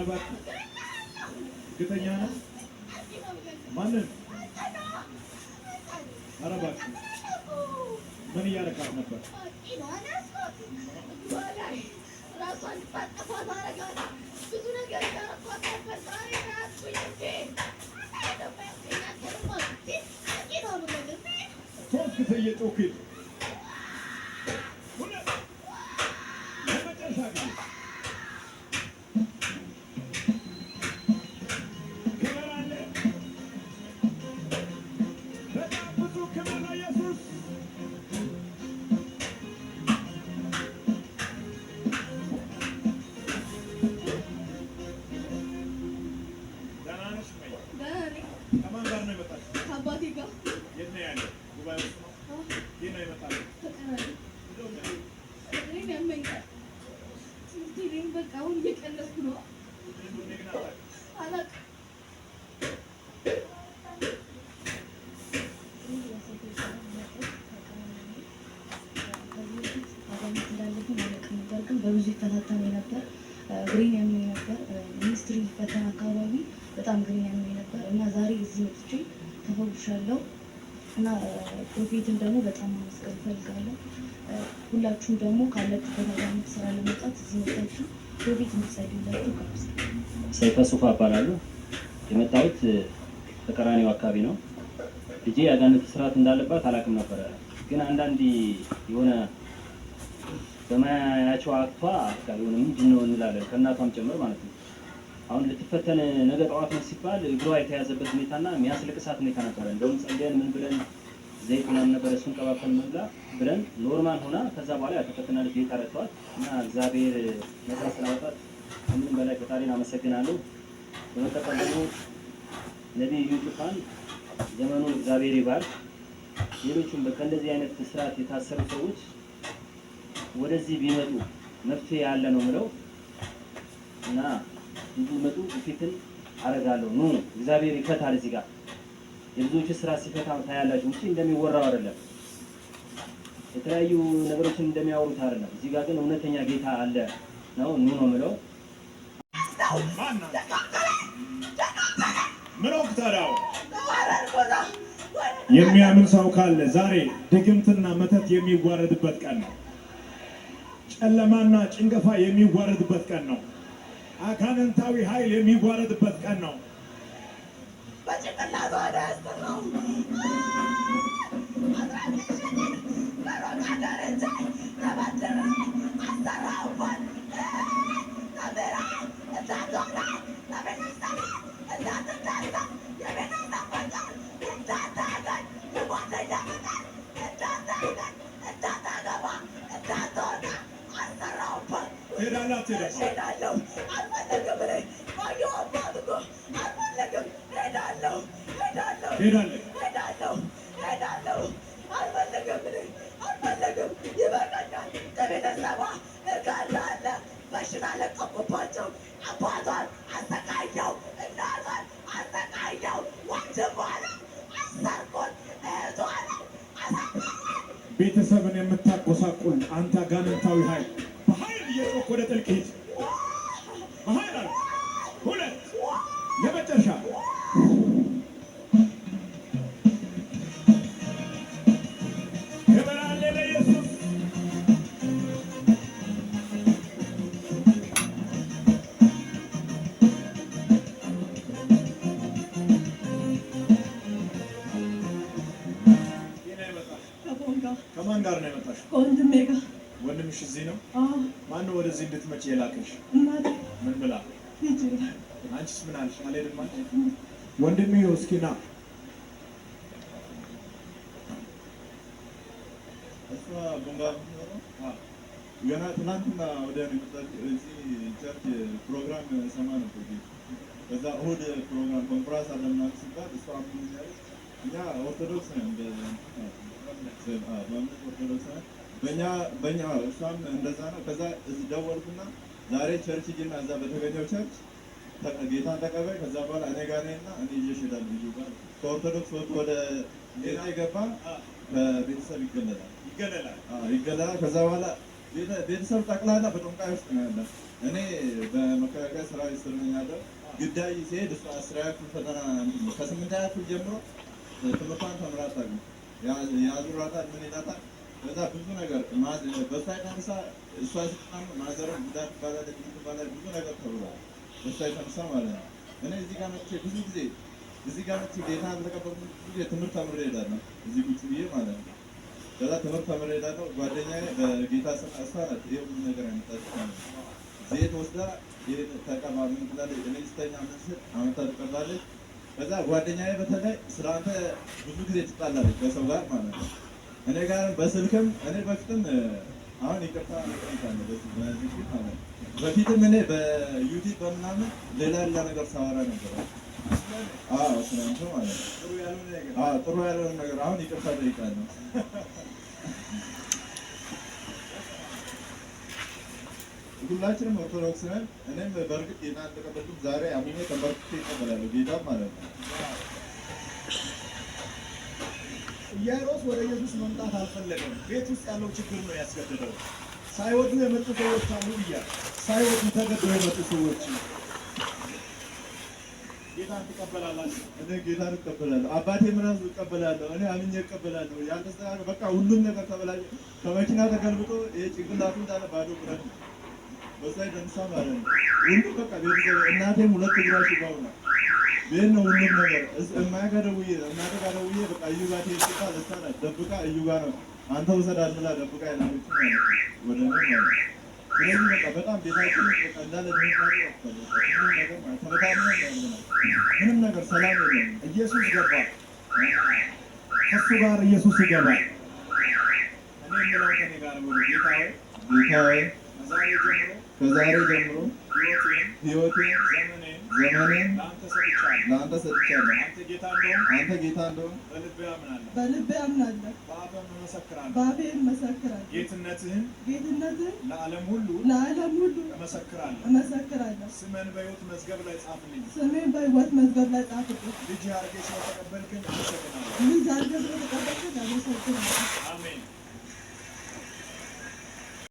እባክህ። እርግጠኛ ነህ? ማንን? ኧረ እባክህ ምን እያደረካት ነበር? ሶስት ጊዜ እየጮክ ሂድ። ሁለት፣ ለመጨረሻ ጊዜ። ክብር አለ። በጣም ብዙ ክብር ለኢየሱስ። ደህና ነሽ ወይ? ደህና ነኝ። ከማን ጋር ነው የመጣችው? ከአባቴ ጋር። የት ነው ያለው? ጉባኤ ውስጥ ነው? የት ነው የመጣችው? ተቀራኒ። እግሬን ያመኛል። ትምህርቴ ላይም በቃ አሁን እየቀነስኩ ነው። ምን እንደሆነ ግን አታውቅም። አላውቅም። ከዚህ በፊት አጋንንት እንዳለብኝ አላውቅም ነበር፣ ግን በብዙ ይፈታተነኝ ነበር። እግሬን ያመኝ ነበር። Ministry ፈተና አካባቢ በጣም እግሬን ያመኝ ነበር እና ዛሬ እዚህ መጥቼ ተፈውሻለሁ እና prophet ን ደግሞ በጣም ማመስገን እፈልጋለሁ። ሁላችሁም ደግሞ ካላችሁበት አጋንንት ስራ ለመውጣት እዚህ መጥታችሁ prophet እንዲጸልይላችሁ ጋብዛለሁ። ሰይፈ ሱፋ እባላለሁ። የመጣሁት ከቀራኒዮ አካባቢ ነው። ልጄ የአጋንንት ስርዓት እንዳለባት አላውቅም ነበረ። ግን አንዳንድ የሆነ በማያቸው አክቷ በቃ የሆነ ምንድን ነው እንላለን፣ ከእናቷም ጭምር ማለት ነው። አሁን ልትፈተን ነገ ጠዋት ነው ሲባል እግሯ የተያዘበት ሁኔታና የሚያስለቅሳት ሁኔታ ነበረ። እንደውም ጸልየን ምን ብለን ዘይት ምናምን ነበረ፣ እሱን ቀባብተን ምን ብለን normal ሆና ከዛ በኋላ ተፈትናለች። ጌታ ረድቷት እና እግዚአብሔር ነፃ ስላወጣት ከምንም በላይ ፈጣሪን አመሰግናለሁ። በመቀጠል ደግሞ ነቢይ እዩ ጩፋን ዘመኑን እግዚአብሔር ይባርክ። ሌሎቹም ከእንደዚህ አይነት ስርዓት የታሰሩ ሰዎች ወደዚህ ቢመጡ መፍትሄ ያለ ነው ምለው እና እንዲመጡ ግፊትን አረጋለሁ። ኑ፣ እግዚአብሔር ይፈታል። እዚህ ጋር የብዙዎቹ ስራ ሲፈታ ታያላችሁ። ውጪ እንደሚወራው አይደለም፣ የተለያዩ ነገሮችን እንደሚያወሩት አይደለም። እዚህ ጋር ግን እውነተኛ ጌታ አለ ነው። ኑ ነው ምለው። ማን? ምን ወቅት ታዲያ? የሚያምን ሰው ካለ ዛሬ ድግምትና መተት የሚዋረድበት ቀን ነው። ጨለማና ጭንገፋ የሚዋረድበት ቀን ነው። አጋንንታዊ ኃይል የሚዋረድበት ቀን ነው። በጭንቅላቷ ነው ያሰራው። 19,000 በሮቃ ደረጃ ተበድሬ አሰራሁባት። ተምራ እንዳትወጣ፣ ለቤተሰብ እንዳትነሳ፣ የቤተሰብ ፍቅር እንዳታገኝ፣ የጓደኛ ፍቅር እንዳታገኝ፣ እንዳታገባ፣ እንዳትወጣ አሰራሁባት። ትሄዳለህ አትሄድም? እሄዳለሁ። አልፈለግም። እኔ ባየሁባት እኮ አልፈለግም። እሄዳለሁ፣ እሄዳለሁ፣ ትሄዳለህ። እሄዳለሁ፣ እሄዳለሁ። አልፈለግም። እኔ አልፈለግም። ይበቃኛል። ከቤተሰቧ እርካታ አለ። በሽታ ለቀቁባቸው። አባቷን አሰቃየው፣ እናቷን አሰቃየው፣ ወንድሟንም አሰርኩት፣ እህቷንም አሳሰርኩት። ቤተሰብን የምታጎሳቁል አንተ አጋንንታዊ ኃይል በኃይል እየጮክ ወደ ጥልቅ ሂድ። በኃይል አለ። ሁለት፣ የመጨረሻ። ክብር አለ ለኢየሱስ። የት ነው የመጣሽው? ከቦንጋ። ከማን ጋር ነው የመጣሽው? ከወንድሜ ጋር። ወንድምሽ እዚህ ነው? አዎ። ማነው ወደዚህ እንድትመጪ የላከሽ? እናቴ። ምን ብላ? ሂጂ። አንቺስ ምን አልሽ? አልሄድም አልሽ? ወንድሜ እስኪ ና። እሷ ቦንጋ የምትኖረው ገና ትናንትና ወዲያ ነው የመጣችው። እዚህ church ፕሮግራም ሰማ ነበር። ከዛ እሁድ ፕሮግራም ኮንፍራንስ አለ ምናምን ሲባል እሷ ምን ያለች፣ እኛ ኦርቶዶክስ ነን፣ በእምነት ኦርቶዶክስ ነን። በኛ እሷም እንደዛ ነው። ከዛ እዚህ ደወልኩና ዛሬ church ሂጂና እዛ በተገኘው church ጌታን ተቀበይ፣ ከዛ በኋላ እኔ ጋር ነኝና እኔ ይዤሽ እሄዳለሁ ልጁ ጋር። ከኦርቶዶክስ ወጥቶ ወደ ሌላ የገባ ከቤተሰብ ይገለላል። ይገለላል። አዎ፣ ይገለላል። ከዛ በኋላ ቤተሰብ ጠቅላላ በጠንቋይ ውስጥ ነው ያለ። እኔ በመከላከያ ሰራዊት ስር ነኝ ያለው። ግዳይ ሲሄድ እሷ 10ኛ ክፍል ፈተና ከ8ኛ ክፍል ጀምሮ ትምህርቷን ተምራ አታውቅም። ያዙራታል፣ ምን ይላታል። ከዛ ብዙ ነገር በእሷ የተነሳ እሷ ስትታመም ማዘርም ጉዳት ትባላለች፣ ምን ትባላለች፣ ብዙ ነገር ተብሏል። በእሷ የተነሳ ማለት ነው። እኔ እዚህ ጋር መጥቼ ብዙ ጊዜ እዚህ ጋር መጥቼ ጌታን ተቀበልኩ። ብዙ ጊዜ ትምህርት ተምሬ እሄዳለሁ እዚህ ቁጭ ብዬ ማለት ነው። ከዛ ትምህርት ተምሬ እሄዳለሁ። ጓደኛዬ በጌታ ስም እሷ ናት ይሄ ሁሉ ነገር ያመጣችው ማለት ነው። ዘይት ወስዳ ይሄን ተቀባ ምን ትላለች። እኔ ስተኛ ምን ስል አመታ ትቀባለች። ከዛ ጓደኛዬ በተለይ ስለ አንተ ብዙ ጊዜ ትጣላለች ከሰው ጋር ማለት ነው። እኔ ጋርም በስልክም እኔ በፊትም አሁን ይቅርታ እጠይቃለሁ በዚህ ፊት ማለት ነው። በፊትም እኔ በዩቲዩብ በምናምን ሌላ ሌላ ነገር ሳወራ ነበር። አዎ ስለ አንተ ማለት ነው። ጥሩ ያልሆነ ነገር። አዎ ጥሩ ያልሆነ ነገር አሁን ይቅርታ እጠይቃለሁ። ሁላችንም ኦርቶዶክስ ነን። እኔም በእርግጥ ጌታን አልተቀበልኩም። ዛሬ አምኜ ተንበርክኬ እቀበላለሁ ጌታ ማለት ነው። ኢያኢሮስ ወደ ኢየሱስ መምጣት አልፈለገም። ቤት ውስጥ ያለው ችግር ነው ያስገደደው። ሳይወዱ የመጡ ሰዎች አሉ ብያለሁ። ሳይወዱ ተገደው የመጡ ሰዎች ጌታን ትቀበላላችሁ። እኔ ጌታን እቀበላለሁ። አባቴም ራሱ እቀበላለሁ። እኔ አምኜ እቀበላለሁ። ያልተስተካከለ በቃ ሁሉም ነገር ተበላሸ። ከመኪና ተገልብጦ ይሄ ጭንቅላቱ እንዳለ ባዶ ብረት ነው። በዛ የተነሳ ማለት ነው ሁሉ በቃ ቤተሰብ እናቴም ሁለት እግሯ ሽባ ሆኗል። ቤት ነው ሁሉም ነገር። እማዬ ጋር ደውዬ እናቴ ጋር ደውዬ በቃ እዩ ጋር ትሄድ ሲባል እሷ ናት ደብቃ እዩ ጋር ነው አንተ ውሰዳት ብላ ደብቃ የላከችው ማለት ነው ወደ እኔ ማለት ነው። ስለዚህ በቃ በጣም ቤታችን ውስጥ በቃ እንዳለ ድንጋጤ ወጥቷል። በቃ ሁሉም ነገር ማለት ተበታትነን ነው ያለነው። ምንም ነገር ሰላም የለም። ኢየሱስ ገባ። ከሱ ጋር ኢየሱስ ይገባል። እኔ የምለው ከኔ ጋር በሉ። ጌታ ሆይ፣ ጌታ ሆይ፣ ከዛሬ ጀምሮ ከዛሬ ጀምሮ ሕይወቴን፣ ሕይወቴን፣ ዘመኔን ዘመኔን ለአንተ ሰጥቻለሁ። ለአንተ ሰጥቻለሁ። አንተ ጌታ እንደሆንክ አንተ ጌታ እንደሆንክ በልቤ አምናለሁ፣ በልቤ አምናለሁ፣ በአፌም እመሰክራለሁ። በአፌ እመሰክራለሁ። ጌትነትህን ጌትነትህን ለዓለም ሁሉ ለዓለም ሁሉ እመሰክራለሁ። እመሰክራለሁ። ስሜን በሕይወት መዝገብ ላይ ጻፍልኝ። ስሜን በሕይወት መዝገብ ላይ ጻፍልኝ። ልጅ አድርጌ ስለተቀበልከኝ አመሰግናለሁ። ልጅ አድርገህ ስለተቀበልከኝ አመሰግናለሁ። አሜን።